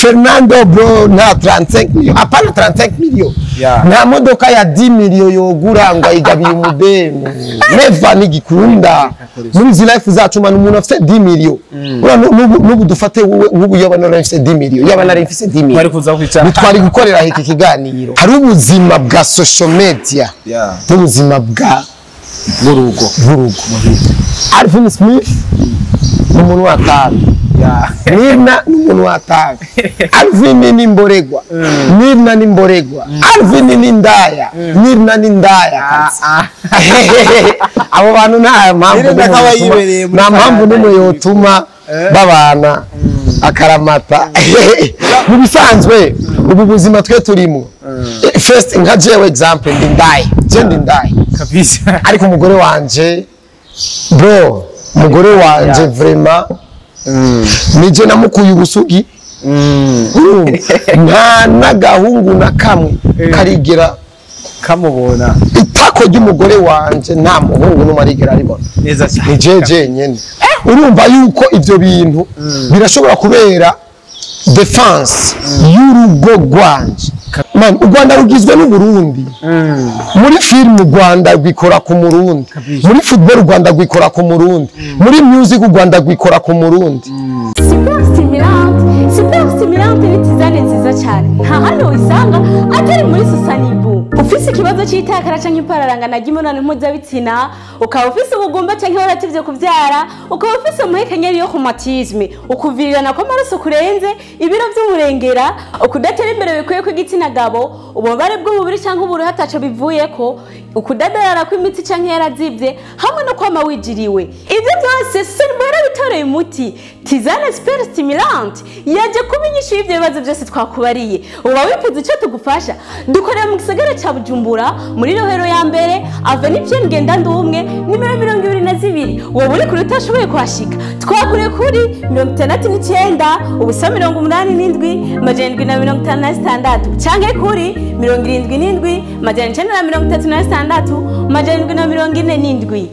Fernando bro nta 35 million, apana 35 million. Nta modoka ya 10 million yogura ngo ayigabiye umudemu. Never nigikunda. Muri izi life zacu man umuntu afite 10 million. Ura nubu dufate wowe nkubu yoba nari mfite 10 million, yoba nari mfite 10 million. Twari kuza kwicara. Twari gukorera iki kiganiro. Hari ubuzima bwa social media. N'ubuzima bwa burugo. Alvin Smith ni umuntu wa tabi. Mirna ni umuntu wa tabi. Alvin ni mboregwa. Mirna ni mboregwa. Alvin ni ndaya. Mirna ni ndaya. Abo bantu nta mpamvu nta mpamvu n'umwe yotuma babana akaramata. Mu bisanzwe ubu buzima twe turimo. First nka jewe example ndi ndaya. Je ndi ndaya. Kabisa. Ariko umugore wanje bro, umugore wanje vraiment nije namukuye ubusugi. Nta nagahungu na kamwe karigera kamubona. Itako ry'umugore wanje nta muhungu n'umwe arigera aribona. Neza cyane. Ni jeje nyene. Urumva yuko ivyo bintu birashobora kubera defense y'urugo rwanje. Man, u Rwanda rugizwe n'u Burundi. Muri film u Rwanda rwikora ku Murundi. Muri football u Rwanda rwikora ku Murundi. Muri music u Rwanda rwikora ku Murundi. Super stimulante, super stimulante ni tizane nziza cyane. Nta handi uyisanga atari muri Susanibu. Ufise ikibazo cy'itakara canke ipararangana ry'imibonano mpuzabitsina, ukaba ufise ubugumba canke warativye kuvyara, ukaba ufise umuhekenyeri yo rhumatisme, ukuvirirana kw'amaraso kurenze, ibiro vy'umurengera, ukudatera imbere bikwiye kw'igitsina gabo, ububabare bw'umubiri canke uburuhe ataco bivuyeko, ukudadarara kw'imitsi canke yarazivye, hamwe no kwama wijiriwe. Ivyo byose Susanibu yarabitoreye umuti. Tizane super stimulante yaje kuba inyishu y'ivyo bibazo byose twakubariye. Uba wifuza ico tugufasha, dukorera mu gisagara ca Bujumbura muri Rohero ya mbere, Avenue Pierre Ngendandumwe, nimero 22. Wowe uri kure utashoboye kuhashika, twakure kuri 69 ubusa 87 756 canke kuri 77 936 747.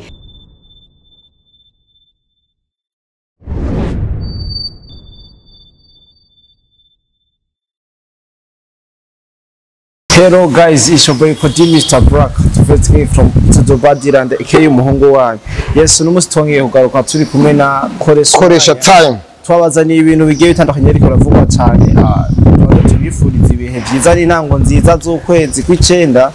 Hello guys, it's your boy Kodi Mr. Black, tuvetse from Tudobadiland, aka umuhungu wanyu. Yes, uno musi twongeye kugaruka turi kumwe na Koresha time. Twabazaniye ibintu bigiye bitandukanye ariko biravugwa cyane. Tubifuriza ibihe byiza n'intango nziza z'ukwezi kw'icenda,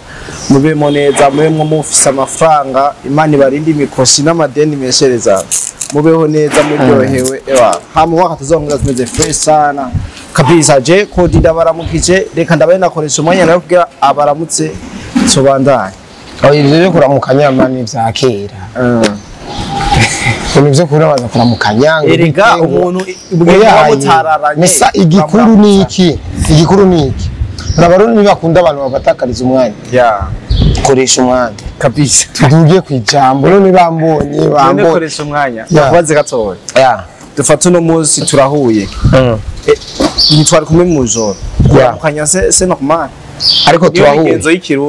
mubemo neza, mubemo mufise amafaranga, Imana ibarinde imikosi n'amadeni meshereza. Mubeho neza muryohewe, ewa. Hama mwaka tuzongera tumeze fresh sana. Kabisa je Kodi ndabaramukije, reka ndabaye nakoresha umwanya nawe kugira abaramutse tubandanye. Aho ivyo byo kuramukanya mani vya kera. Ibintu byo kurabaza kuramukanya ngo erega umuntu mutararanye. Mesa igikuru ni iki? Igikuru ni iki? Abarundi bakunda abantu babatakariza umwanya. Koresha umwanya. Kabisa. Tuduge kwijambo none bambonye bambonye. Koresha umwanya. Bakubaze gatoya. Dufata uno munsi turahuye. Ntitwari kumwe mu joro. Kuramukanya c'est normal. Ariko turahuye.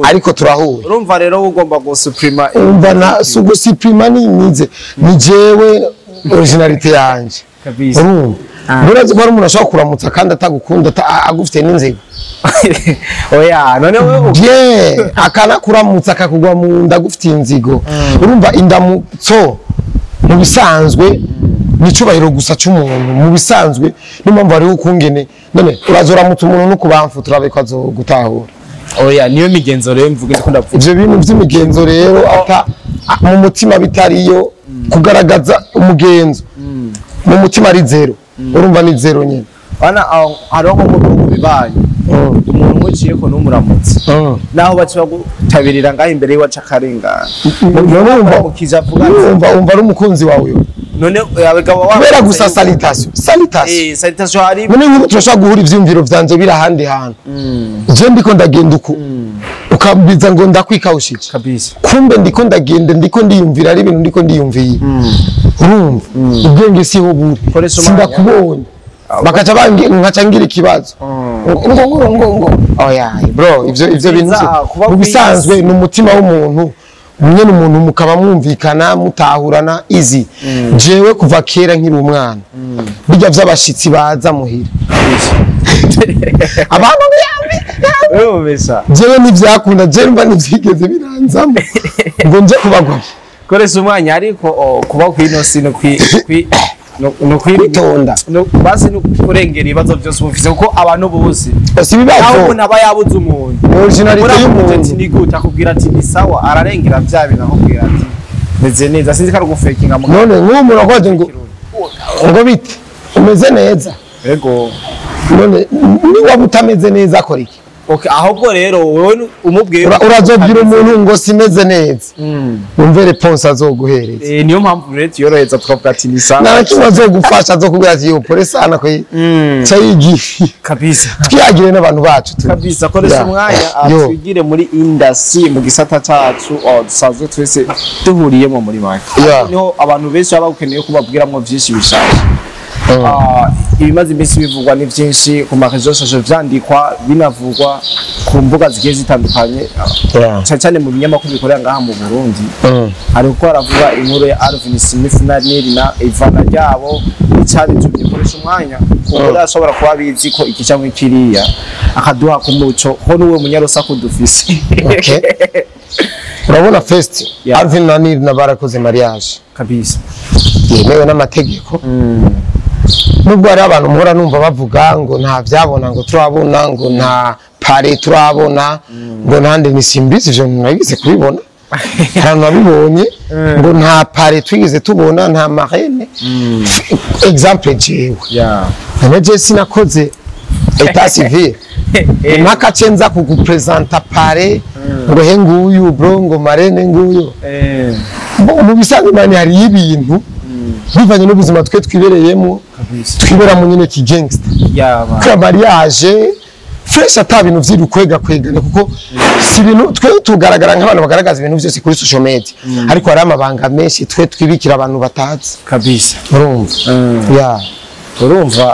Ariko turahuye. Urumva rero ugomba gusuprima. Umva na sugusuprima ni nize. Ni jewe originalité yanje. Kabisa. Urumva. Burazi ko ari umuntu ashobora kuramutsa kandi atagukunda agufite n'inzigo. Oya, none wewe bien akanakuramutsa akakugwa mu nda agufite inzigo. Urumva indamutso mu bisanzwe nicubahiro gusa cy'umuntu mu bisanzwe n'impamvu ari ukungene none urazoramutsa umuntu no kubamfu turabiko azogutahura. Oya, niyo migenzo rero mvuga ndiko ndavuga. Ivyo bintu by'imigenzo rero ata mu mutima bitariyo kugaragaza umugenzo mu mutima ari zero. Urumva ni zero nyene. Bana hariho nko mu bihugu bibanyi umuntu umuciye ko numuramutse naho baca bagutabirira ngaho imbere yiwaca akarengana. Urumva umva ari umukunzi wawe. None abagabo wa kubera gusa salutation. Salutation. Salutation hari. None nk'ubu turashobora guhura ivyumviro vyanje biri ahandi hantu. Je ndiko ndagenda uku ukambiza ngo ndakwikawushije. Kabisa. Kumbe ndiko ndagenda ndiko ndiyumvira ari ibintu ndiko ndiyumviye. Urumva ubwenge siho buri. Sindakubonye. Bakaca bangi nkaca ngira ikibazo. Ngo ngo ngo ngo. Oya bro, ivyo bintu mu bisanzwe ni umutima w'umuntu. Mwene umuntu mukaba mwumvikana mutahurana easy. Jewe kuva kera nkiri umwana. Bijya vy'abashitsi baza muhira. Abantu Wewe umesha. Jewe ntivyakunda, jewe mba ntivyigeze biranzamo ngo nje kubagwa. Koresha umwanya ariko kuba kwino si no kwi kwi no kwitonda. No basi no kurengera ibibazo byose ubufise kuko abantu bose. Si ibibazo. Aho umuntu aba yabuze umuntu. Originality y'umuntu. Ni gute akubwira ati ni sawa, ararengera bya bintu akubwira ati meze neza, sinzi ko ari gufekinga mu. None nk'uwo muntu akwaje ngo ngo bite umeze neza. Yego. None ni waba utameze neza akora iki? Okay, ahubwo rero wowe umubwiye urazobwira umuntu ngo simeze neza. Umve réponse azoguhereza. Niyo mpamvu rero yorohereza tukavuga ati ni sawa. Nta kimwe azogufasha azokubwira ati yo pole sana ko cyayigiye. Kabisa. Twiyagire n'abantu bacu kabisa koresha umwanya twigire muri industry mu gisata cacu dusanzwe twese duhuriyemo muri make. Niho abantu benshi baba bakeneye kubabwiramwo vyinshi bishaje. Ibimaze iminsi bivugwa ni byinshi ku marezo sosio vyandikwa binavugwa ku mbuga zigiye zitandukanye cyane cyane mu binyamakuru bikorera ngaha mu Burundi. Ariko aravuga inkuru ya Alvin Smith na Nirina ivana ryabo icyabitumye koresha umwanya kuko ashobora kuba bizi ko iki cyangwa ikiriya akaduha ku muco ko nuwe munyarusaku dufise. Okay. Urabona first Alvin na Nirina barakoze mariage kabisa yemewe n'amategeko. Nubwo hari abantu muhora numva bavuga ngo nta byabona ngo turabona ngo nta pare turabona ngo ntande ni simbizi ivyo nagize kubibona. Hari nabibonye ngo nta pare twigeze tubona nta marraine. Exemple jewe. None sinakoze état civil. Impaka cenza kugupresenta pare ngo he nguyu bro ngo marraine nguyu. Mu bisanzwe mani hari ibintu bivanye n'ubuzima twe twibereyemo twibera mu nyine ki gangster yaba mariage fresh ata bintu vyirukwega kwegana kuko si ibintu twe tugaragara nk'abantu bagaragaza ibintu byose kuri social media ariko hari amabanga menshi twe twibikira abantu batazi kabisa. Urumva urumva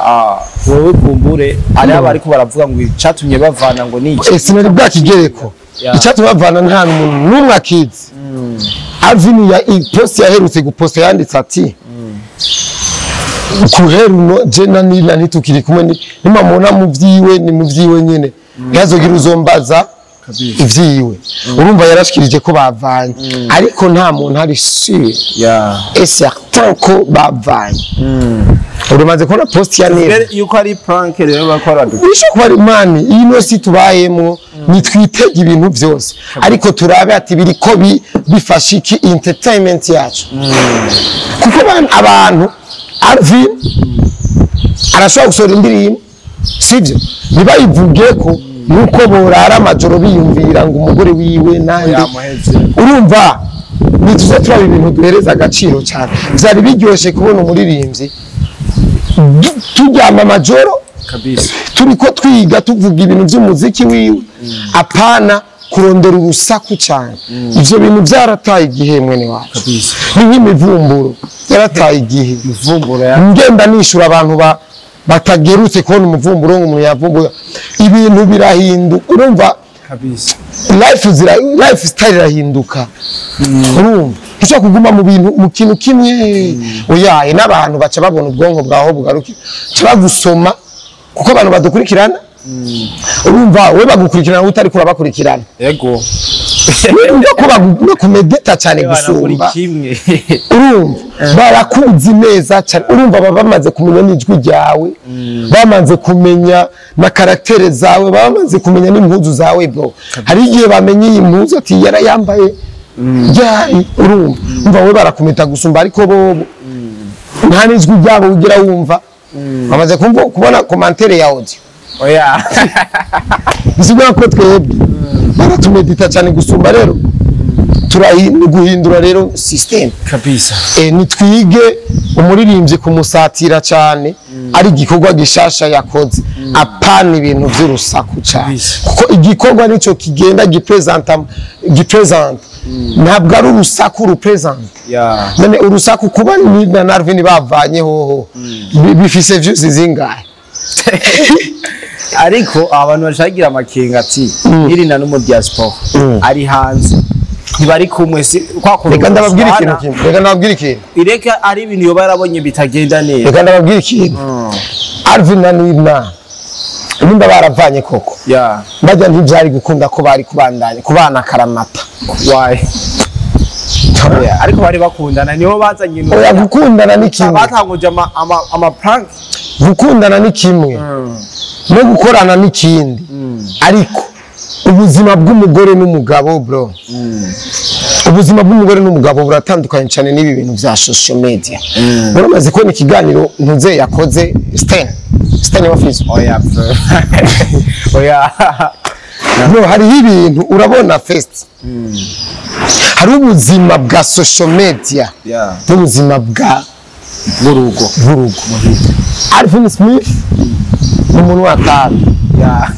wowe kumbure ari abariko baravuga ngo icatumye bavana ngo ni iki sinari bwakigereko icatumye bavana nta muntu n'umwe akizi. Alvin ya post yaherutse guposta yanditse ati kuheruno je na Nirina ntitukiri kumwe nimamubona mu vyiwe ni mu vyiwe nyene ntihazogira uzombaza ivyiwe. Urumva yarashikirije ko bavanye ariko nta muntu ari sûr et certain ko bavanye. Urumaze kubona post ya Nirina yuko ari prank rero bakora bisho kuba ari mani iyi no si tubayemo nitwitege ibintu byose ariko turabe ati biriko bifasha iki entertainment yacu. Kuko abantu Alvin arashobora gusohora indirimbo sivyo ntibayivuge ko nuko borara amajoro biyumvira ngo umugore wiwe nande. Urumva nituze turaba ibintu duhereza agaciro cyane. Byari biryoshe kubona umuririmbyi turyama amajoro kabisa turiko twiga tuvuga ibintu by'umuziki wiwe apana kurondera urusaku cyane. Ivyo bintu byarataye igihe mwene wacu kabisa. Ni nk'imivumburo yarataye igihe. Imivumburo ya ngenda nishura abantu batagerutse kubona umuvumburo ngo umuntu yavumbura ibintu birahinduka. Urumva kabisa life style irahinduka. Urumva ushobora kuguma mu bintu mu kintu kimwe oyaye n'abantu baca babona ubwonko bwaho bugaruke bagusoma kuko abantu badukurikirana. Urumva we bagukurikirana utari kurabakurikirana. Yego. Urumva ko kumedita cyane gusumba. Urumva barakuzi neza cyane. Urumva baba bamaze kumenya n'ijwi ryawe, bamaze kumenya na karaktere zawe, bamaze kumenya n'impuzu zawe bro. Hari igihe bamenye iyi mpuzu ati yarayambaye ryari. Urumva umva we barakumeta gusumba ariko bobo nta n'ijwi ryabo ugira wumva. Bamaze kubona commentaire ya audio. Oya. Bisigura ko twebwe baratumedita cyane gusumba rero turaguhindura rero system kabisa. Nitwige umuririmbyi kumusatira cyane ari igikorwa gishasha yakoze apana ibintu by'urusaku cyane kuko igikorwa nico kigenda gipresenta ntabwo ari urusaku rupresenta. None urusaku kuba Nirina na Alvin bavanye hoho bifise views zingahe? Ariko abantu bashagira amakenga ati Nirina no mu diaspora ari hanze ntibari kumwe si kwa kuntu. Reka ndababwira ikintu kimwe. Reka ndababwira ikintu. Ireka ari ibintu yoba yarabonye bitagenda neza. Reka ndababwira ikintu. Alvin na Nirina Nimba baravanye koko, Yeah. bajya ntibyari gukunda ko bari kubandanya kubana karamata. Why? Yeah, ariko bari bakundana, nibo bazanye ibintu. Oya, gukundana ni kimwe. Batanguje ama prank. Gukundana ni kimwe no gukorana ni ikindi, ariko ubuzima bw'umugore n'umugabo, bro, ubuzima bw'umugore n'umugabo buratandukanye cyane n'ibi bintu bya social media. Muramaze kubona ikiganiro ntuze yakoze Sten wa Fizo? Oya, bro. Oya. Bro, hariho ibintu urabona. First, hari ubuzima bwa social media n'ubuzima bwa Bw'urugo. Bw'urugo. Alvin Smith ni umuntu watabi.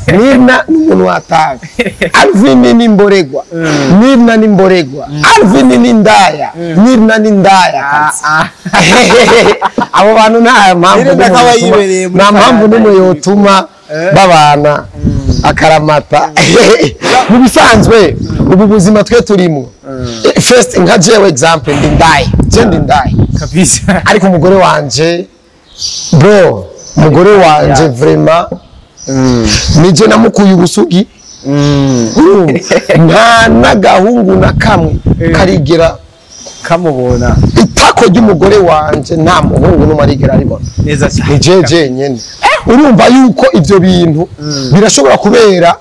Nirna ni umuntu watabi. Alvin ni imboregwa, Nirna ni imboregwa. Alvin ni indaya, Nirna ni indaya. Abo bantu nta mpamvu Nirna n'imwe akaba yibereye muri nta mpamvu Canada. n'imwe yotuma babana akaramata. Mu bisanzwe ubu buzima twe turimo, first, nka jewe example, ndi indaya, je ndi indaya. Kabisa. Ariko umugore wanje, bro, umugore wanje vraiment nije namukuye ubusugi. Urumva? Nta n'agahungu na kamwe karigera kamubona. Itako ry'umugore wanje nta muhungu n'umwe arigera aribona. Neza cyane. Ni jeje nyene. Urumva yuko ivyo bintu birashobora kubera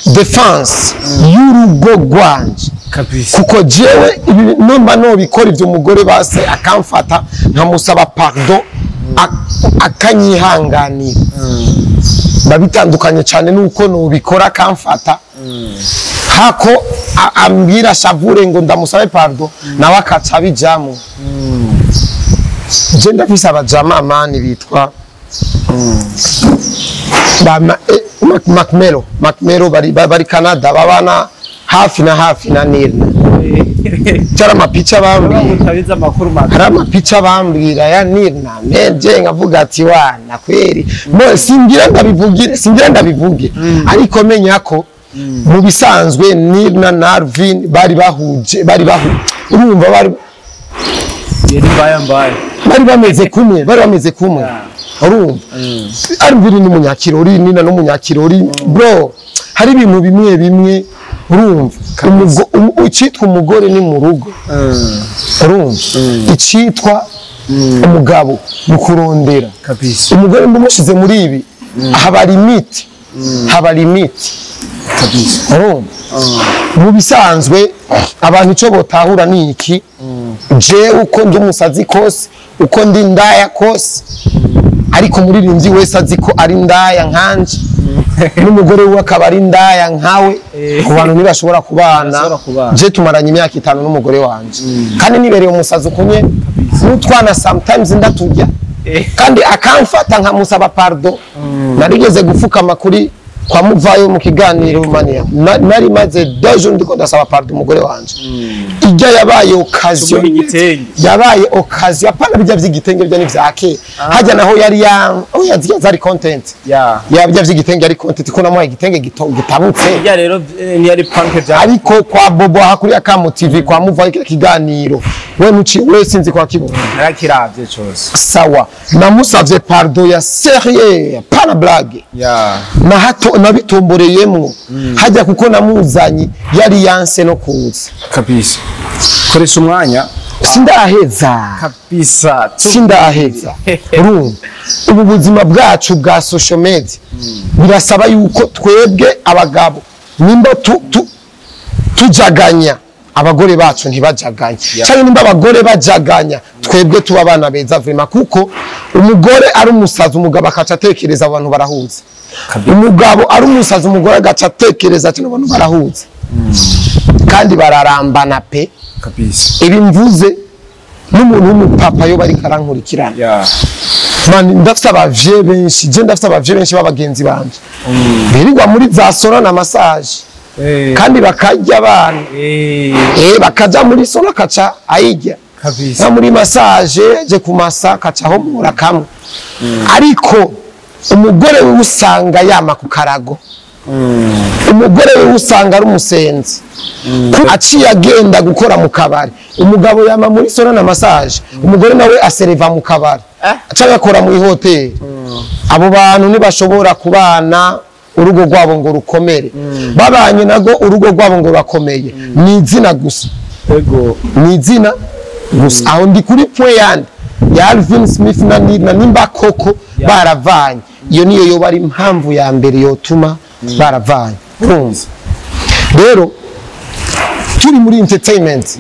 defense y'urugo rwanje. Kabisa. Kuko jewe ibi nimba nobikora ivyo, umugore base akamfata nkamusaba pardon, akanyihanganira, biba bitandukanye cyane nuko nobikora akamfata hako ambwira shavure ngo ndamusabe pardon, nawe akaca abijamwo. Je ndafise abajama mani bitwa ba Macmelo bari Canada, babana hafi na hafi na Nirna. Cyari amapica bambwira. Utabizi amakuru mabi. Hari amapica bambwira ya Nirna, meje nkavuga ati wana kweri mo singira ndabivugire, singira ndabivuge, ariko menya ko mu bisanzwe Nirna na Alvin bari bahuje, bari bahu urumva bari Yari mbaya mbaya. Bari bameze kumwe, bari bameze kumwe. Urumva, Alvin ni umunyakirori, Nina n'umunyakirori. Bro, hari ibintu bimwe bimwe, urumva, icitwa umugore ni mu rugo, urumva, icitwa umugabo mu kurondera. Kabisa. Umugore mumushyize muri ibi, haba limite, haba limite. Kabisa. Urumva, mu bisanzwe abantu icyo botahura ni iki: jewe uko ndi umusazi kose, uko ndi ndaya kose, ariko umuririmbyi wese azi ko ari ndaya nkanje, n'umugore we akaba ari ndaya nkawe, ku bantu ntibashobora kubana. Ntibashobora kubana. Je tumaranye imyaka 5 n'umugore wanje, kandi nibereye umusazi ukunye n'utwana, sometimes ndaturya, kandi akamfata nkamusaba pardon. Narigeze gupfukama kuri kwa muvayo mu kiganiro mania. Nari maze 2 jours ndiko ndasaba pardon umugore wanje. Ijya yabaye occasion. Tumuha igitenge. Yabaye occasion, apana bijya vy'igitenge, bijya n'ivya kera. Hajya naho yari ya oya, zirya zari content. Ya bijya vy'igitenge ari content, ko namuhaye igitenge gitabutse. Ya rero ntiyari prank bya. Ariko kwa Bobo aha kuri Akamo TV, kwa muvayo kiriya kiganiro, we nuci we sinzi kwa kibona. Narakiravye cose. Sawa, namusavye pardon ya sérieux, pana blague. Na hato nabitomboreyemwo hajya, kuko namuzanye yari yanse no kuza. Kabisa. Koresha umwanya. Sindaheza. Kabisa. Sindaheza. Urumva, ubu buzima bwacu bwa social media birasaba yuko twebwe abagabo nimba tujaganya, abagore bacu ntibajaganye, cyangwa nimba abagore bajaganya, twebwe tuba abana beza vraiment, kuko umugore ari umusazi, umugabo akaca atekereza abantu barahuza. Umugabo ari umusazi, umugore agaca atekereza ati abantu barahuza, kandi bararambana pe. Kabisa. Ibi mvuze n'umuntu w'umupapa yo bari karankurikirana. Man, ndafise abavye benshi, je ndafise abavye benshi b'abagenzi banje birirwa muri za sauna na massage, kandi bakarya abana. Bakaja muri sauna akaca ayirya. Kabisa. No muri massage je kumasa akaca ahomora kamwe, ariko umugore we usanga yama ku karago, umugore we usanga ari umusenzi, aciye agenda gukora mu kabari. Umugabo yama muri sauna na massage, umugore nawe asereva mu kabari. Cyangwa akora mu ihoteli. Abo bantu ntibashobora kubana urugo rwabo ngo rukomere. Babanye nago urugo rwabo ngo rurakomeye, ni izina gusa. Ego. Ni izina gusa. Aho ndi kuri point yandi ya Alvin Smith na Nina. Nimba koko baravanye, iyo niyo yoba ari impamvu ya mbere yotuma baravanye. Urumva rero, turi muri entertainment,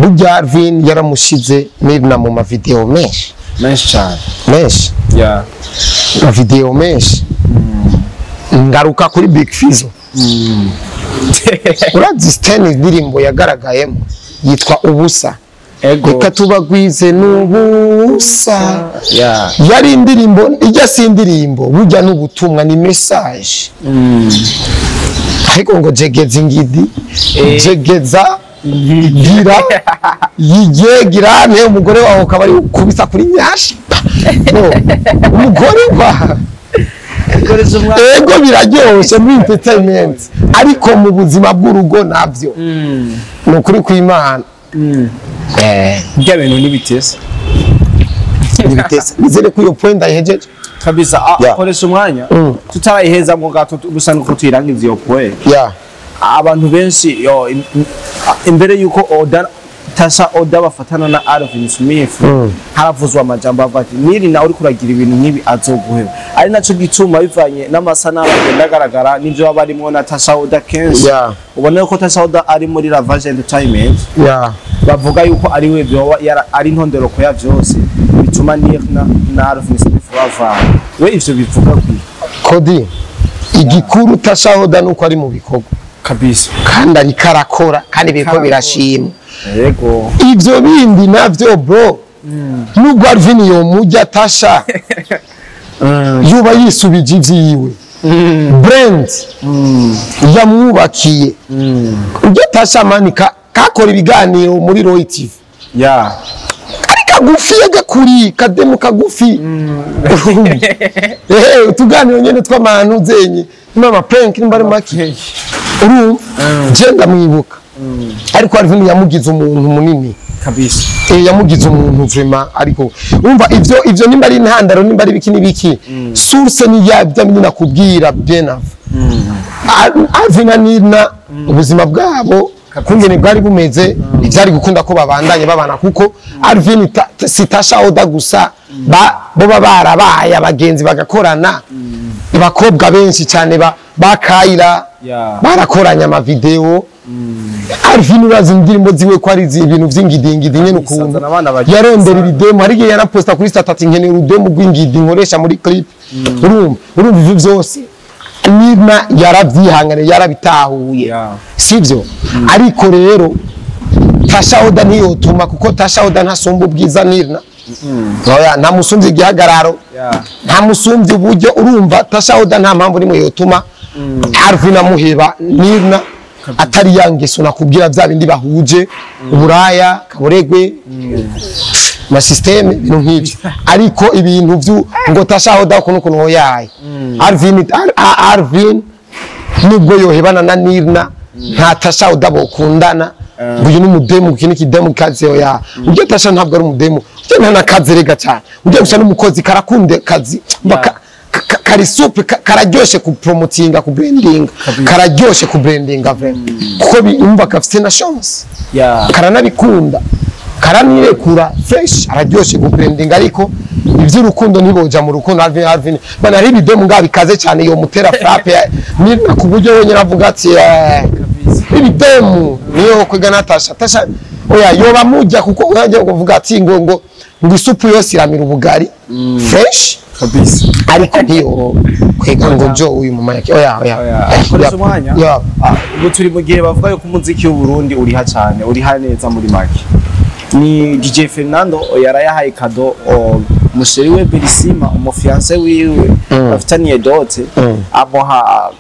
burya Alvin yaramushize Nina mu mavideo menshi. Menshi cyane. Menshi. Amavideo menshi. Ngaruka kuri Big Fizzo. Urazi Stan, indirimbo yagaragayemo yitwa Ubusa? Ego. Reka tubagwize n'ubusa. Yari indirimbo ijya, si indirimbo burya, n'ubutumwa, ni message. Ariko ngo jegeza ingidi, jegeza gira yigegira ne umugore wawe ukaba ari kubisa kuri nyashi. No, umugore wawe. Koresha umwanya. Ego, biraryoshe muri entertainment, ariko mu buzima bw'urugo nabyo ni ukuri kw'Imana. Bya bintu ntibitese. Ntibitese. Nizere ko iyo point ndayihejeje. Kabisa. Yeah. Koresha umwanya. Tutarayiheza ngo gato, gusa nuko tuyirangiza iyo point. Abantu benshi yo imbere yuko Oda, Tasha Oda bafatana na Alvin Smith, haravuzwa amajambo avuga ati niri nawe uriko uragira ibintu nk'ibi azoguheba, ari naco gituma bivanye n'amasanamu agenda agaragara n'ivyo baba barimwo na Tasha Oda kenshi, ubona ko Tasha Oda ari muri Ravage Entertainment. Bavuga yuko ari we byoba ari intonderoko ya vyose bituma Nirna na Alvin Smith bavana. We ivyo bivuga kwi Kodi igikuru, Tasha Oda nuko ari mu bikorwa. Kandi ariko arakora, kandi biriko birashimwa. Ivyo bindi navyo, bro, nubwo Alvin yomujya, Tasha yuba yisubije ivyiwe, brand yamwubakiye. Ujya Tasha manika kakora ibiganiro muri Roy TV, ari kagufi, gakuri kademu kagufi, utuganiro nyene tw'abantu zenye nimba ama prank, nimba ari make. Urumva, je ndamwibuka, ariko Alvin yamugize umuntu munini. Yamugize umuntu vraiment. Ariko urumva, ivyo nimba ari intandaro, nimba ari biki n'ibiki, source ni ya bya bindi nakubwira bien avant. Alvin na Nina, ubuzima bwabo kungene bwari bumeze, ivyari gukunda ko babandanye babana, kuko Alvin si Tasha Oda gusa, bo baba barabaye abagenzi, bagakorana. Abakobwa benshi cyane ba Kaira barakoranye amavideo. Alvin, urazi indirimbo ziwe ko ari ibintu vy'ingidingidi nyene ukuntu Isazana abana bagiye yarondera ibidemo. Hari igihe yaraposta kuri status ati nkeneye urudemo rw'ingidi nkoresha muri clip. Urumva ivyo vyose Nina yaravyihangane, yarabitahuye. Sivyo? Ariko rero Tasha Oda ntiyotuma, kuko Tasha Oda ntasumba ubwiza Nina. Oya, ntamusumbye igihagararo, ntamusumbye uburyo. Urumva, Tasha Oda nta mpamvu nimwe yotuma Alvin amuheba Nina, atari ya ngeso nakubwira, bya bindi bahuje, uburaya, kaboregwe na système, ibintu nk'ibyo. Ariko ibintu byu ngo Tasha Oda ukuntu ukuntu, yaye. Alvin Alvin nubwo yohebana na Nirna, nta Tasha Oda bokundana ngo uyu ni umudemu, iki ni ikidemu kazi. Oya, ujya Tasha ntabwo ari umudemu, ujya nta nakazi rega cyane, ujya gusa n'umukozi karakunde kazi. Kari souple, kararyoshe ku promotinga, ku branding, kararyoshe ku brandinga vraiment, kuko umva gafite na chance, karanabikunda, karanirekura fresh, araryoshe ku branding. Ariko iby'urukundo ntiboja mu rukundo. Alvin, Alvin bana ari ibidemu ngaho bikaze cyane, yo mutera frappe ni ku buryo wenyine avuga ati ibidemu niyo kwiga na Tasha. Tasha oya, yoba mujya, kuko urajya kuvuga ati ngo isupu yose iramira ubugari fresh. Ariko ntiyo kwiga ngo jo uyu mama yake, oya, oya. Oya, koresha umwanya. Ubu turi mu gihe bavuga yuko umuziki w'u Burundi uriha cyane, uriha neza. Muri make ni DJ Fernando yarayahaye cadeau umuchéri we Belisima, umufiancé wiwe bafitaniye dot, amuha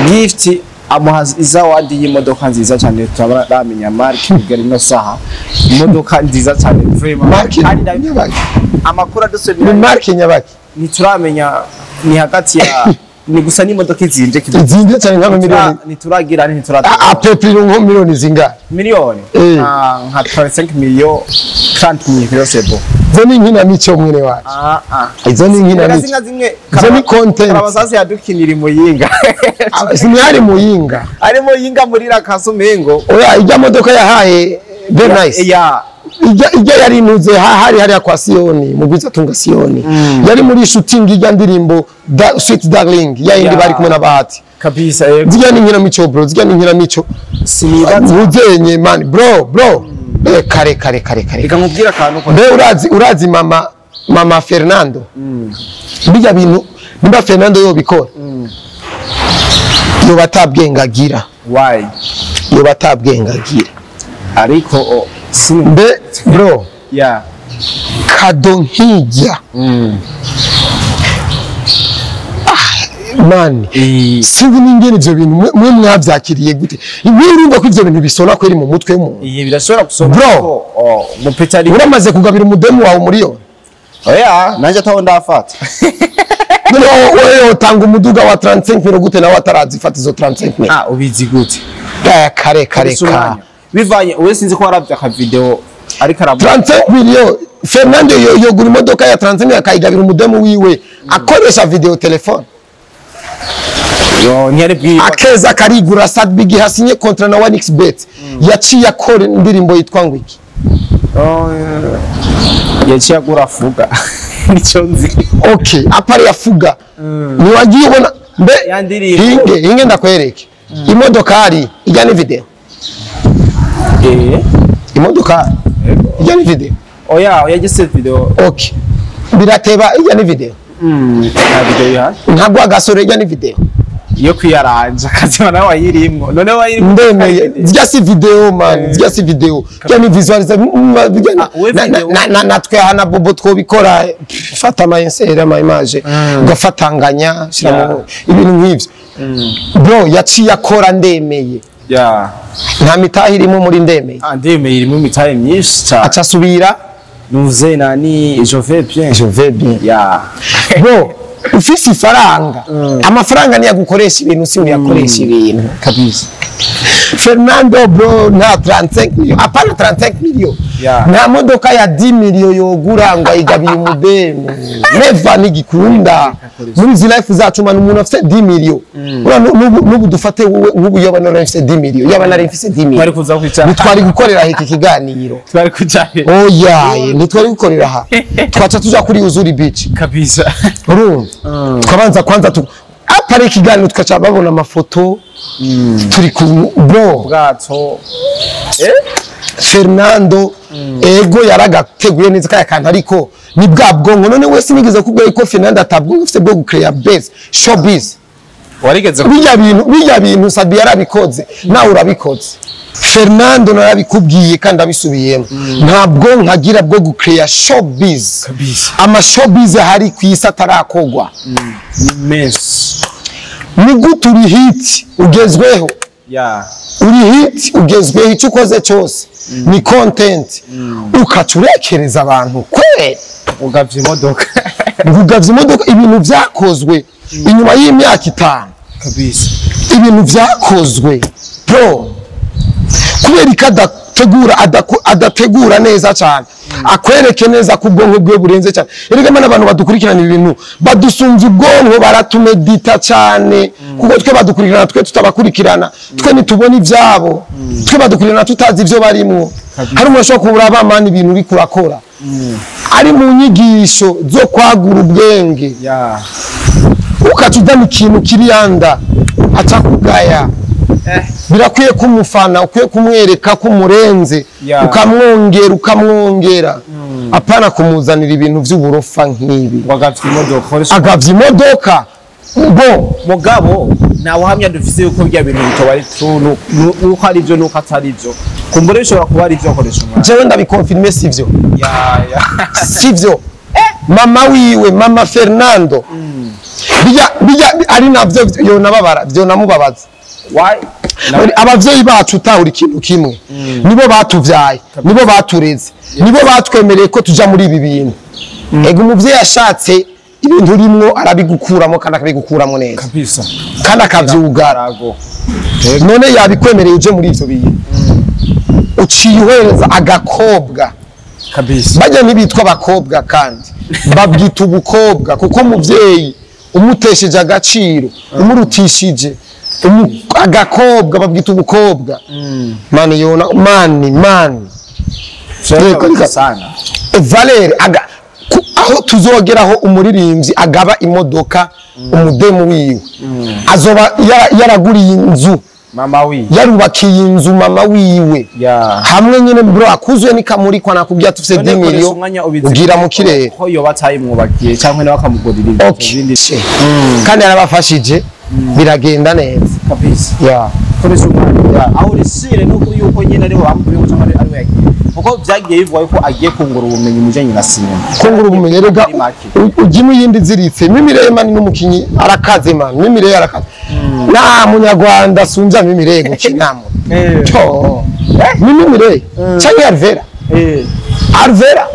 gift, amuha izawadi y'imodoka nziza cyane. Tutaramenya marque kugera ino saha. Imodoka nziza cyane vraiment. Marque Kandi nyabaki? Amakuru Ni adusubira marque nyabaki? Ntituramenya, ni hagati ya Ni gusa n'imodoka izinje Izinze cyane nka miliyoni. Nituragira ntituragira. À peu près nko miliyoni zingahe? Miliyoni nka 35 millions, 30 millions, c'est bon. Izo ni inkinamico, mwene wacu. Ah ah. Izo ni inkinamico. Zimwe zimwe. Izo ni content. Karabasasi yadukinira imuyinga. Sinari muyinga. Ari muyinga muri Rakasumengo. Oya, ijya modoka yahaye Very Nice. Ya. Ijya yari inuze hari hariya kwa Siyoni, mugwiza tunga Siyoni. Yari muri shooting ijya ndirimbo da, Sweet Darling ya yindi bari kumwe na Bahati. Kabisa, yego. Zijya ni inkinamico bro, zijya ni inkinamico. Sinibaza. Uzenye man bro bro. Kare kare kare kare. Reka nkubwire akantu ko. Mbe urazi mama Fernando. Bijya bintu nimba Fernando yobikora. Yoba atabwengagira. Why? Yoba atabwengagira. Ariko mbe bro. Yeah. Kado nkijya. Man, sinzi n'ingene ivyo bintu mwe mwavyakiriye gute? Mwe urumva ko ivyo bintu bisona kweri mu mutwe w'umuntu? Iye birashobora gusona. Bro, mupetari uramaze kugabira umudemu wawe miliyoni? Oya, nanje ataho ndafata. None wewe utanga umuduga wa 35 million gute nawe atarazifata izo 35 million? Ah, ubizi gute? Kare kare ka. Bivanye wewe sinzi ko waravye aka video ariko aravuga 35 million. Fernando yogura imodoka ya 35 million akayigabira umudemu wiwe akoresha video telefone. Yo, ntiyari bwiba. Akeza karigura Sadbig hasinye kontra na 1xbet. Yaciye akora indirimbo yitwa ngo iki? Oh, yaciye agura fuga. Nico nzi. Okay, apari ya fuga. Ni wagiye ubona mbe yandirimbo. Hinge ndakwereke. Imodokari ijya ni video. Imodokari ijya ni video. Oya, oya gise video. Okay. Birateba ijya ni video. Nta video ihari. Ntabwo agasore ijya ni video. Iyo kwiyaranja kazima nawe wayirimwo. None wayirimwo. Ndemeye, zijya si video man, zijya si video. Zijya ni visualize natwe hana bobo twobikora, fata ama insert ama image ugafatanganya shira ibintu nk'ivyo. Bro, yaciye akora ndemeye. Yeah. Nta mitahe irimo muri ndemeye. Ah, ndemeye irimo imitahe myinshi cyane. Aca subira nuze nani je vais bien. Je vais bien. Yeah. Bro, ufise ifaranga. Amafaranga niyo agukoresha ibintu, si uyakoresha ibintu. Kabisa. Fernando bro nta 35 million, apana 35 million. Nta modoka ya 10 million yogura ngo ayigabire umudemu. Never nigikunda. Muri izi life zacu man umuntu afite 10 million. Ura nubu dufate wowe nkubu yoba nari mfite 10 million, yoba nari mfite 10 million. Twari kuza kwicara. Ntitwari gukorera iki kiganiro. Twari kuja. Oya, ntitwari gukorera aha. Twaca tuja kuri Uzuri Beach. Kabisa. Urumva? Tukabanza kwanza apari ikiganiro tukaca babona amafoto. Turi ku bro bwato. Fernando ego yaragateguye neza kaya kantu ariko ni bwa bwonko. None wese nigeze kubwiye ko Fernando atabwonko ufite bwo gucreate base showbiz. Warigeze bijya bintu Sabi yarabikoze nawe urabikoze. Fernando narabikubwiye kandi abisubiyemo. Ntabwo nkagira bwo gucreate showbiz. Ama showbiz hari ku isi atarakogwa. Menshi. Ni gute uri hit ugezweho? Uri hit ugezweho, icyo ukoze cyose ni content. Ukacurekereza abantu kwe ugavye imodoka. Ugavye imodoka, ibintu byakozwe inyuma y'imyaka 5. Kabisa. Ibintu byakozwe bro. Kubera ikadategura adategura neza cyane. Akwereke neza ko ubwonko bwe burenze cyane. Erega mana abantu badukurikirana ibintu badusunza ubwonko, baratumedita cyane. Kuko twe badukurikirana, twe tutabakurikirana, twe nitubona ibyabo. Twe badukurikirana tutazi ibyo barimo. Hari umuntu ashobora kubura abamana ibintu uri kurakora. Ari mu nyigisho zo kwagura ubwenge. Ukatudana ikintu kiriyanda atakugaya. Birakwiye kumufana, ukwiye kumwereka ko umurenze, ukamwongera ukamwongera. Apana kumuzanira ibintu by'uburofa nk'ibi. Agavye imodoka. Bo mugabo nta buhamya dufise yuko bya bintu bitoba ari true, nuko ari byo nuko atari byo. Kumbure bishobora kuba ari byo akoresha umwana. Jewe ndabikonfirme sivyo. Sivyo. Mama wiwe, mama Fernando. Bijya ari navyo yonababara, byo namubabaza. Why? Abavyeyi bacu utahura ikintu kimwe. Nibo batuvyaye, nibo batureze, nibo batwemereye ko tuja muri ibi bintu. Ego umuvyeyi ashatse Ibintu urimwo arabigukuramo kandi akabigukuramo neza Kabisa. kandi akavyugara. Rago. None yabikwemereye uje muri ivyo bintu, uciye uhereza agakobwa. Kabisa. Bajya ntibitwa abakobwa kandi babwita ubukobwa, kuko umuvyeyi umutesheje agaciro, umurutishije agakobwa, babwita ubukobwa. Mani yona mani mani. Reka, reka. Sana. Valere aho tuzogeraho umuririmbyi agaba imodoka umudemu wiwe, azoba yaraguriye inzu Mama wi. yarubakiye inzu mama wiwe Ya. hamwe nyine bro akuzuye nikamurikwa nakubwira tufise 10 million ugira mu kirere. Ko yoba atayimwubakiye cyangwa nawe akamugurira ibintu Okay. bindi. Kandi yarabafashije biragenda neza. Kabisa. Ya. Koresha umwanya aho urisire no kuri yuko nyine ariwe bamubwiye cyangwa ariwe yagiye, kuko byagiye bivugwa yuko agiye kungura ubumenyi mu bijyanye na sinema. Kungura ubumenyi rega Muri make. ujya iyindi ziritse. Mimire mani n'umukinyi arakaze man, Mimire arakaze, nta munyarwanda asunza Mimire gukinamo. Cyo Mimire cyangwa Alvera. Alvera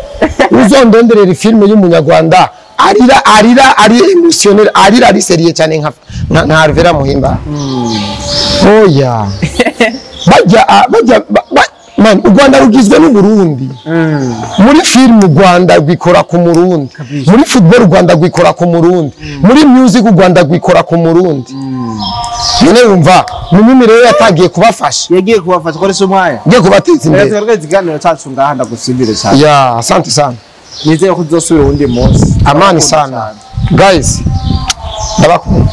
uzondonderera filime y'umunyarwanda arira arira ari émotionnel, arira ari sérieux cyane nka Alvera Muhimba. Oya, bajya bajya man, u Rwanda rugizwe n'Uburundi. Muri filime u Rwanda rwikora ku Murundi, muri football u Rwanda rwikora ku Murundi, muri music u Rwanda rwikora ku Murundi. None wumva Mimi rero yatangiye kubafasha. Yagiye kubafasha. Koresha umwanya. Ngiye kubateza imbere. Rero twebwe ikiganiro cyacu ngaha, ndagushimire cyane. Ya, asante sana. Nizere ko tuzosubira uwundi munsi. Amani sana guys, ndabakunda.